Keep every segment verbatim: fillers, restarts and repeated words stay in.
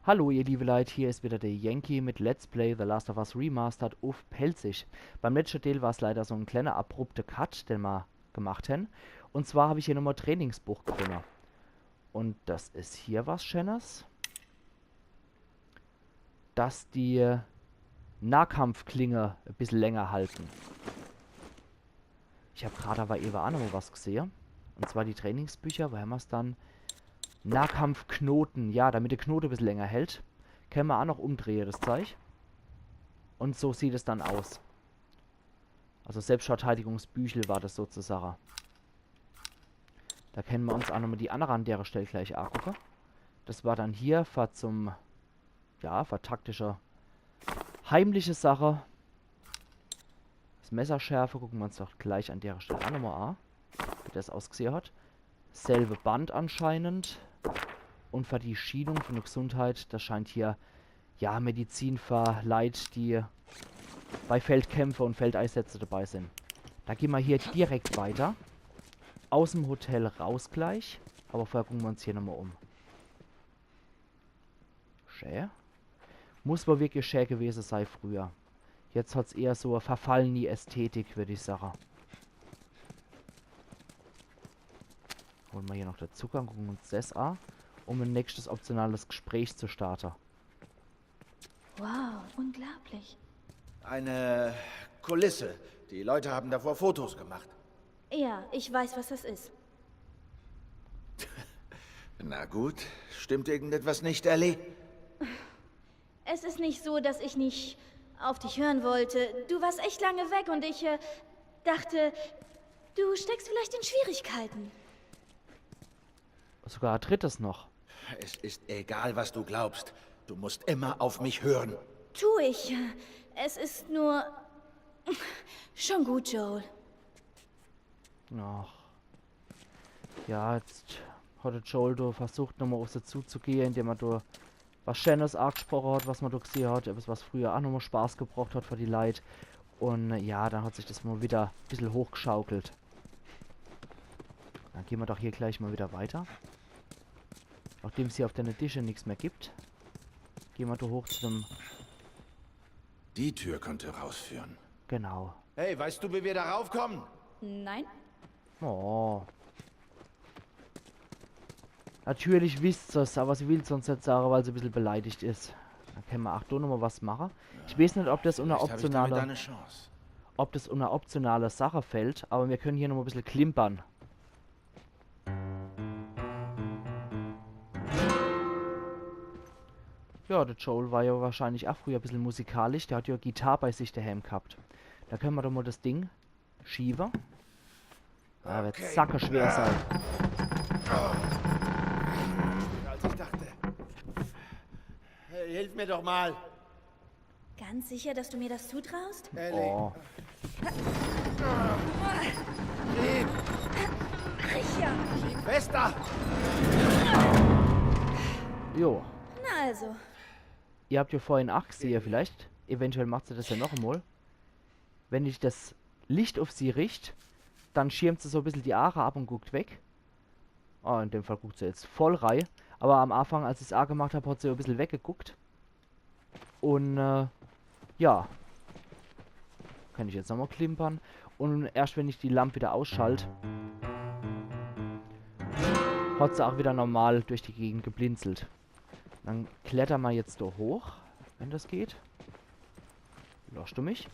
Hallo ihr liebe Leit, hier is wieder de Yankee mit Let's Play The Last of Us Remastered uff Pälzisch. Beim letschte Deel war's leider so en kleiner abrupte Cut, den ma gemacht hen. Un zwar hab ich hier nochmol Trainingsbuch gefunne. Un das is hier was Scheenes. Dass die Nahkampfklinge e bissel länger halten. Ich hab grad awwer ewe aa nochmol was gesehe. Un zwar die Trainingsbücher, wo hämmer's dann? Nahkampfknoten, ja, damit de Knote e bissel länger hält. Kenne ma aa noch umdrehe, das Zeich. Un so sieht es dann aus. Also Selbstverteidigungsbüchel war das sozusage. Da kenne ma uns aa nochmol die annere an dere Stell gleich aagucke. Das war dann hier fer zum, ja, fer taktische, heimliche Sache. Das Messerschärfe gucke ma uns doch gleich an dere Stell aa nochmol aa, wie das ausgesehe hat. Selbe Band anscheinend. Un fer die Schienung vun de Gesundheit, das scheint hier, ja, Medizin fer Leit, die bei Feldkämpfe un Feldeisätze dabei sin. Da gehn ma hier direkt weiter. Aus'm Hotel raus gleich. Awwer vorher gucke ma uns hier nochmol um. Schä. Muss wohl wirklich schä gewese sei früher. Jetzt hat's eher so e verfalleni Ästhetik, würd ich sage. Hole ma hier noch de Zugang, gucke uns des aa, um e nächstes optionales Gespräch zu starte. Wow, unglaublich. Eine Kulisse. Die Leute haben davor Fotos gemacht. Ja, ich weiß, was das ist. Na gut, stimmt irgendetwas nicht, Ellie? Es ist nicht so, dass ich nicht auf dich hören wollte. Du warst echt lange weg und ich äh, dachte, du steckst vielleicht in Schwierigkeiten. Sogar e drittes noch. Es ist egal, was du glaubst. Du musst immer auf mich hören. Tu ich. Es ist nur... Schon gut, Joel. Ach. Ja, jetzt hat de Joel do versucht, nochmol uff se zuzugehe, indem er do was Scheenes aagesproche hat, was ma do gesehe hat, etwas, was früher aa nochmol Spaß gebrocht hat fer die Leit. Un äh, ja, dann hat sich das mol wieder e bissel hochgeschaukelt. Dann gehn ma doch hier gleich mol wieder weiter. Nachdem's hier uff dene Dische nix mehr gibt, gehn ma do hoch zu dem... Die Tür könnte rausführen. Genau. Hey, weißt du, wie wir da raufkommen? Nein? Oh. Natürlich wisst se's, awwer se will's uns net sage, weil se e bissel beleidigt is. Do kenne ma aa do nochmol was mache. Ich weeß net, ob das unner Vielleicht habe ich damit optionale, eine Chance. ob das unner optionale Sache fällt, awwer mir kenne hier nochmol e bissel klimpere. Ja, de Joel war ja wahrscheinlich aa früher e bissel musikalisch. Der hat ja Gitarr bei sich dehääm gehabt. Do kenne ma doch mol das Ding schiewe. Ah, wird sackeschwer sei. Als ich dachte. Hey, hilf mir doch mal. Ganz sicher, dass du mir das zutraust? Ellie, Oh. Richard! Fester! Jo. Na also. Ihr habt ja vorhin aa gesehe, vielleicht, eventuell macht se das ja noch emol. Wenn ich das Licht uff sie richt, dann schirmt se so e bissel die Aache ab un guckt weg. Ah, in dem Fall guckt se jetzt voll rei. Awwer am Anfang, als ich's aagemacht hab, hat se e bissel weggeguckt. Un, äh, ja. Kann ich jetzt nochmol klimpere. Un erscht wenn ich die Lamp wieder ausschalt, hat se aa wieder normal durch die Gegend geblinzelt. Dann kletter ma jetzt do hoch, wenn das geht. Losch du mich?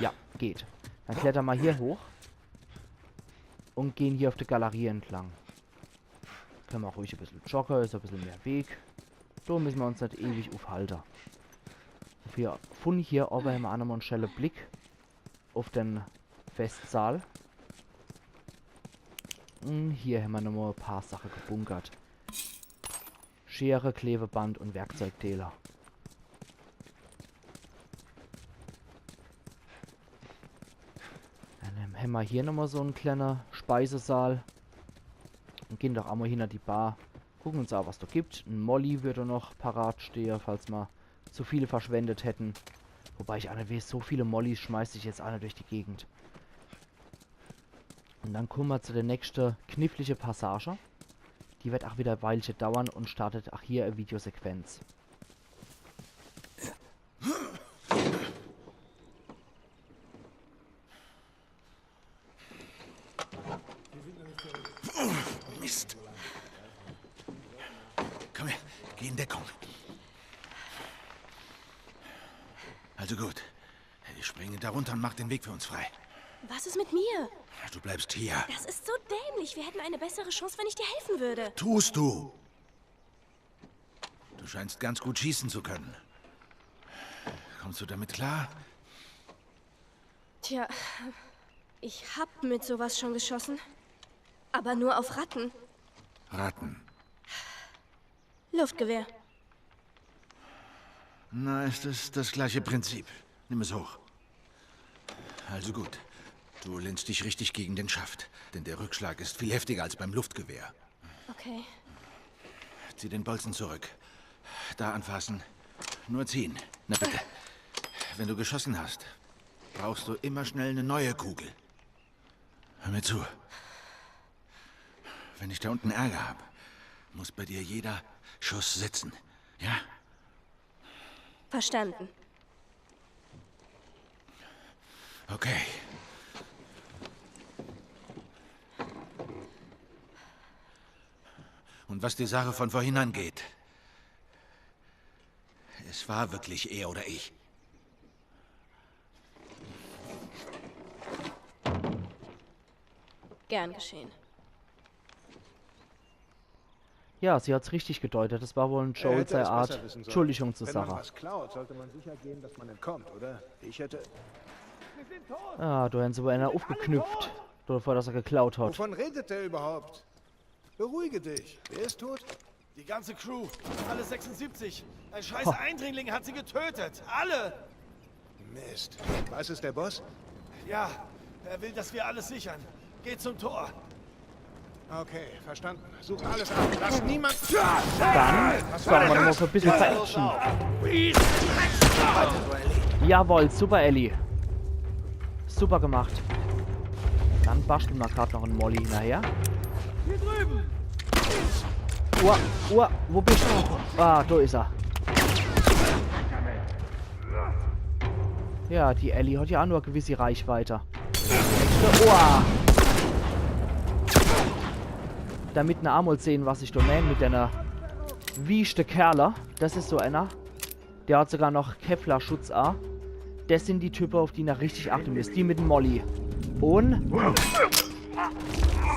Ja, geht. Dann kletter ma hier hoch un gehn hier uff de Galerie entlang. Kenne ma aa ruhig e bissel jogge, is e bissel mehr Weg. Do misse ma uns net ewig uffhalte. Hier, vun hier owwe hämmer aa nochmol en schäne Blick uff de Festsaal. Un hier hämmer nochmol e paar Sache gebunkert. Schere, Klebeband un Werkzeugdeeler. Dann hämmer hier nochmol so en kleene Speisesaal. Un gehn doch emol hinner die Bar. Gucken uns aa, was do gibt. En Molly würd noch parat stehe, falls ma zu viele verschwendet hätten. Wobei ich aa net weeß, so viele Mollys schmeiß ich jetzt aa net durch die Gegend. Un dann kumme ma zu de nächschte kniffliche Passage. Die werd aa wieder e Weilche dauere un startet aa hier e Videosequenz. Mist. Komm her, geh in Deckung. Also gut. Ich springe da runter und mach den Weg für uns frei. Was ist mit mir? Du bleibst hier. Das ist so dämlich. Wir hätten eine bessere Chance, wenn ich dir helfen würde. Tust du? Du scheinst ganz gut schießen zu können. Kommst du damit klar? Tja, ich hab mit sowas schon geschossen. Aber nur auf Ratten. Ratten. Luftgewehr. Na, ist es das gleiche Prinzip. Nimm es hoch. Also gut. Du lehnst dich richtig gegen den Schaft, denn der Rückschlag ist viel heftiger als beim Luftgewehr. Okay. Zieh den Bolzen zurück. Da anfassen. Nur ziehen. Na bitte. Wenn du geschossen hast, brauchst du immer schnell eine neue Kugel. Hör mir zu. Wenn ich da unten Ärger hab, muss bei dir jeder Schuss sitzen. Ja? Verstanden. Okay. Und was die Sache von vorhin angeht, es war wirklich er oder ich. Gern geschehen. Ja, sie hat's richtig gedeutet. Das war wohl en Joel sei Art, Entschuldigung zu Wenn man sache. Was klaut, sollte man sicher gehen, dass man entkommt, oder? Ich hätte. Ah, do hän se wohl ener ufgeknüpft. Dovor, dass er geklaut hat. Wovon redet der überhaupt? Beruhige dich. Wer ist tot? Die ganze Crew. Alle sechsundsiebzig. Ein scheiß Eindringling hat sie getötet. Alle! Mist. Was ist der Boss? Ja, er will, dass wir alles sichern. Geht zum Tor. Okay, verstanden. Sucht alles ab. Lass niemand. Dann sorge mer nochmal für e bissel für Action. Jawohl, super, Ellie. Super gemacht. Dann bastle mer grad noch en Molly hinnerher. Hier drüben! Uah, uah, wo bist du? Ah, do is er. Ja, die Ellie hat ja aa nur e gewisse Reichweite. Uah. Damit ner emol sehn, was ich do mään mit denne wieschte Kerle. Das is so ener. Der hat sogar noch Kevlar-Schutz a. Das sin die Type, auf die ner richtig achte misst. Die mit em Molly. Un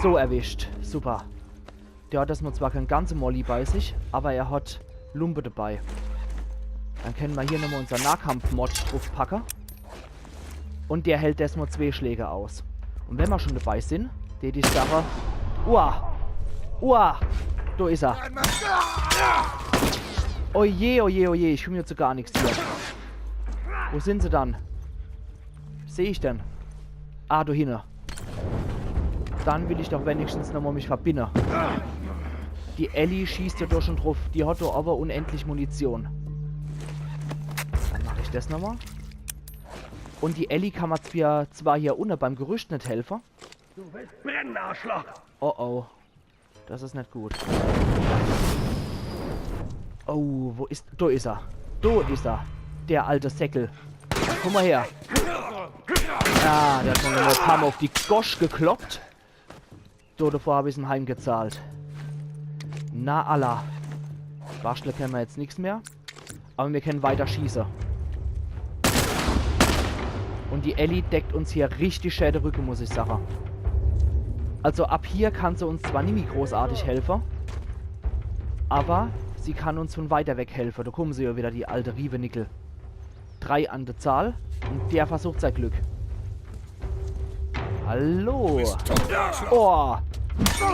so erwischt. Super. Der hat ersmol zwar kee ganze Molly bei sich, awwer er hat Lumpe dabei. Dann kenne mer hier nochmol unser Nahkampf-Mod druffpacke. Un der hält ersmol zwee Schläge aus. Un wenn mer schon dabei sin, die, die Sache. Uah! Uah! Do is er. Oje, oje, oje, ich komm hier zu gar nix hier. Wo sin se dann? Seh ich denn? Ah, do hinne. Dann will ich doch wenigstens nochmol mich verbinne. Die Ellie schießt ja do schon druff. Die hat do awwer unendlich Munition. Dann mach ich das nochmol. Un die Ellie kann mer zwar, zwar hier unne beim Gerüscht net helfe. Du willst brennen, Arschloch! Oh oh. Das is net gut. Oh, wo is... Do is er. Do is er. Der alte Säckel. Komm mol her. Ja, der hat mer nochmol e paar Mol auf die Gosch gekloppt. Do, dovor hab ich's em heimgezahlt. Na alla. Baschtle kenne mer jetzt nix mehr. Awwer mir kenne weiter schieße. Un die Ellie deckt uns hier richtig schää de Rücke, muss ich sache. Also ab hier kann se uns zwar nimmi großartig helfe, awwer sie kann uns von weiter weg helfe. Do kumme se ja wieder, die alte Riewenickel. Drei an de Zahl un der versucht sei Glück. Hallo. Oh,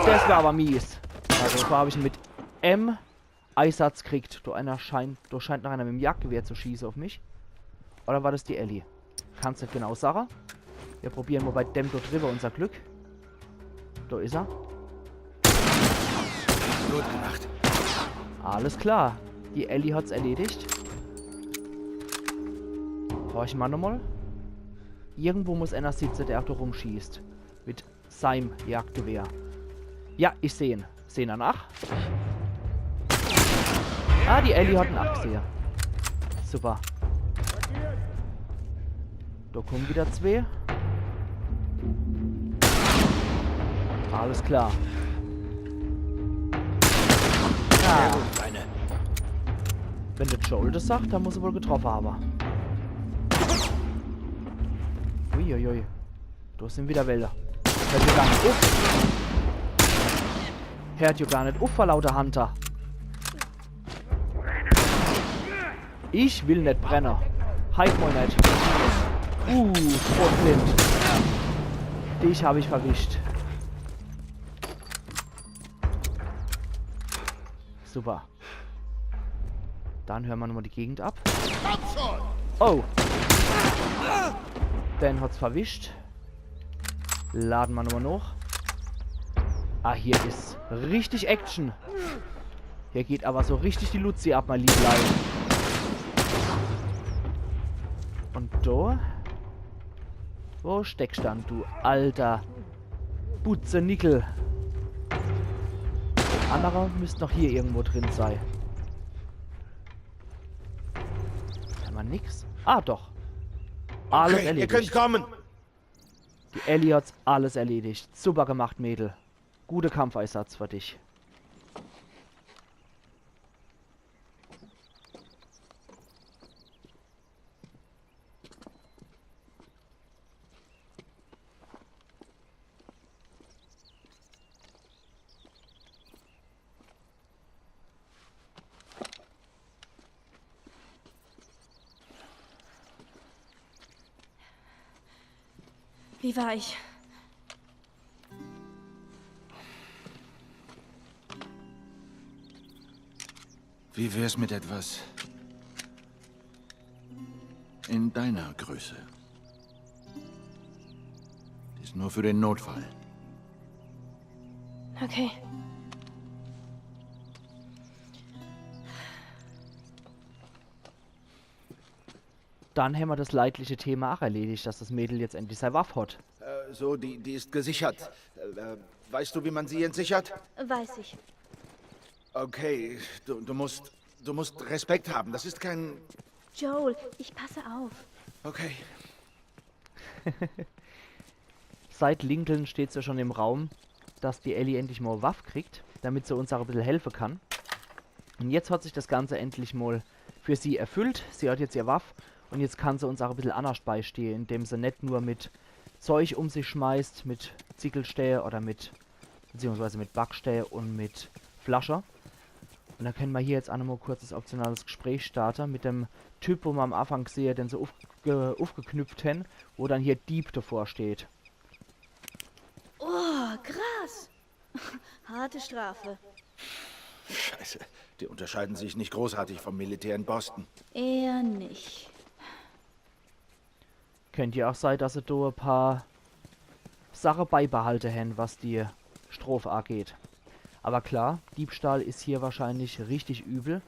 das war awwer mies. Also, do hab ich en mit em Einsatz kriegt. Do ener scheint, do scheint noch ener mit em Jagdgewehr zu schieße auf mich. Oder war das die Ellie? Kann's net genau sache. Mir probiere mol bei dem do driwwe unser Glück. Do is er. Gut gemacht. Alles klar. Die Ellie hat's erledigt. Horch mer nochmol. Irgendwo muss ener sitze, der aa do rumschießt. Mit seim Jagdgewehr. Ja, ich seh en. Seh en aa ach. Ah, die Ellie hat en aa gsehe. Super. Do kummen wieder zwee. Alles klar. Ah. Wenn de Joel des sagt, dann muss er wohl getroffe hawwe. Uiuiui. Do sin wieder welle. Hört jo gar net uff. Hört jo gar net uff vor lauter Hunter. Ich will net brenne. Halt mol net. Uh, Schrotflint. Dich hab ich verwischt. Super. Dann hör ma nochmol die Gegend ab. Oh. Den hat's verwischt. Lade ma nochmol noch. Ah, hier is richtig Action. Hier geht awwer so richtig die Luzi ab, mein Lieblein. Un do? Wo steckst dann, du alter Butzenickel? Annere müsst noch hier irgendwo drin sei. Kann ma nix? Ah, doch. Alles erledigt. Okay, ihr könnt kommen. Die Ellie hat's alles erledigt. Super gemacht, Mädel. Guter Kampfeinsatz für dich. Wie war ich? Wie wär's mit etwas in deiner Größe? Ist nur für den Notfall. Okay. Dann hämmer das leidliche Thema ach erledigt, dass das Mädel jetzt endlich sei Waff hat. Äh, so, die, die ist gesichert. Äh, äh, weißt du, wie man sie entsichert? Weiß ich. Okay, du, du musst, du musst Respekt haben. Das ist kein... Joel, ich passe auf. Okay. Seit Lincoln steht's ja schon im Raum, dass die Ellie endlich mal e Waff kriegt, damit sie uns auch e bissel helfe kann. Und jetzt hat sich das Ganze endlich mal für sie erfüllt. Sie hat jetzt ihr Waff und jetzt kann sie uns auch e bissel annerscht beistehe, indem sie net nur mit Zeug um sich schmeißt, mit Zickelstäbe oder mit, beziehungsweise mit Backstäbe und mit Flasche. Und dann können wir hier jetzt auch nochmal kurz das optionales Gespräch starten mit dem Typ, wo wir am Anfang gesehen, den sie aufge-, aufgeknüpft haben, wo dann hier Dieb davor steht. Oh, krass. Harte Strafe. Scheiße, die unterscheiden sich nicht großartig vom Militär in Boston. Eher nicht. Könnt ja auch sei, dass sie do e paar Sache beibehalte hän, was die Strof ageht. Aber klar, Diebstahl is hier wahrscheinlich richtig übel.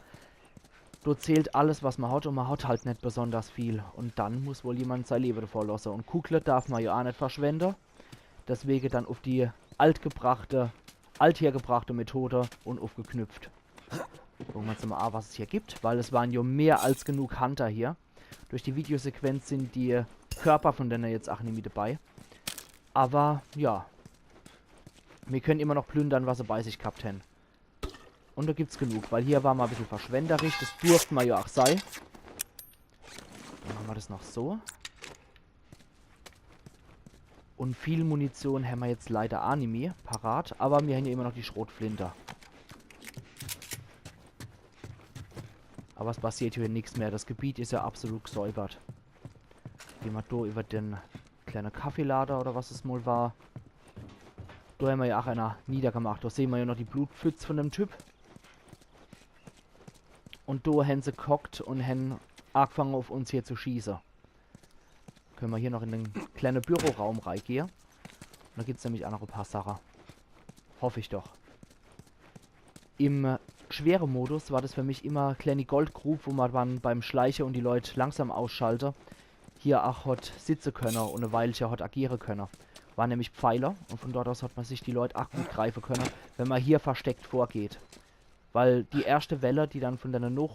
Do zählt alles, was man hat, und man hat halt net besonders viel. Und dann muss wohl jemand sei Lewe davor losse. Und Kugle darf man ja auch net verschwende. Deswege dann auf die altgebrachte, althergebrachte Methode und aufgeknüpft. Gucken wir uns mal an, was es hier gibt, weil es waren ja mehr als genug Hunter hier. Durch die Videosequenz sind die Körper von denen jetzt auch nimmi dabei. Aber ja, wir können immer noch plündern, was sie bei sich gehabt hän. Und da gibt's genug, weil hier war ma e bissel verschwenderisch. Das durft ma ja auch sei. Dann machen wir das noch so. Und viel Munition hämmer jetzt leider a nimmi parat, aber wir hän ja immer noch die Schrotflinte. Aber es passiert hier nix mehr. Das Gebiet is ja absolut gesäubert. Gehen wir do über den kleine Kaffeelader oder was es mal war. Do hämmer ja auch einer niedergemacht. Do sehen wir ja noch die Blutpfütz von dem Typ. Und do hän se gehockt und hän angefangen, auf uns hier zu schießen. Können wir hier noch in den kleinen Büroraum reingehen. Und da gibt's nämlich auch noch ein paar Sachen. Hoff ich doch. Im schwere Modus war das für mich immer e kleine Goldgrube, wo man dann beim Schleiche und die Leute langsam ausschalte, hier auch hat sitze könne und e Weilche hat agiere könne. War nämlich Pfeiler und von dort aus hat man sich die Leute auch gut greife könne, wenn man hier versteckt vorgeht. Weil die erste Welle, die dann von deiner Noch-